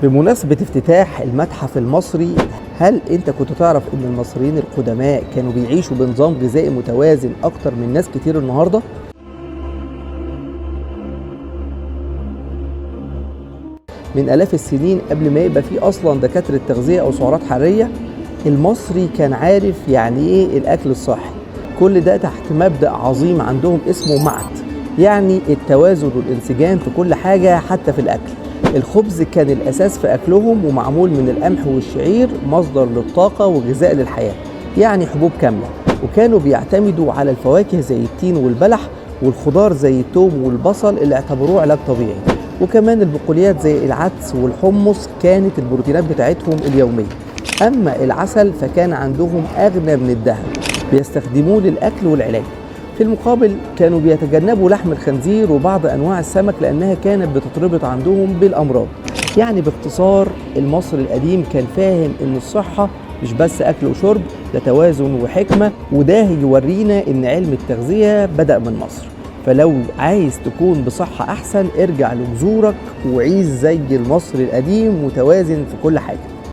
بمناسبة افتتاح المتحف المصري، هل انت كنت تعرف ان المصريين القدماء كانوا بيعيشوا بنظام غذائي متوازن اكتر من ناس كتير النهاردة؟ من آلاف السنين قبل ما يبقى فيه أصلا دكاترة تغذية أو سعرات حرارية، المصري كان عارف يعني إيه الأكل الصحي. كل ده تحت مبدأ عظيم عندهم اسمه معت، يعني التوازن والانسجام في كل حاجة حتى في الأكل. الخبز كان الأساس في أكلهم، ومعمول من القمح والشعير، مصدر للطاقة وغذاء للحياة، يعني حبوب كاملة. وكانوا بيعتمدوا على الفواكه زي التين والبلح، والخضار زي الثوم والبصل اللي اعتبروه علاج طبيعي، وكمان البقوليات زي العدس والحمص كانت البروتينات بتاعتهم اليومية. أما العسل فكان عندهم أغنى من الذهب، بيستخدموه للأكل والعلاج. في المقابل كانوا بيتجنبوا لحم الخنزير وبعض أنواع السمك لأنها كانت بتتربط عندهم بالأمراض. يعني باختصار المصري القديم كان فاهم إن الصحة مش بس أكل وشرب، ده توازن وحكمة، وده يورينا إن علم التغذية بدأ من مصر. فلو عايز تكون بصحة أحسن ارجع لجذورك وعيش زي المصري القديم متوازن في كل حاجة.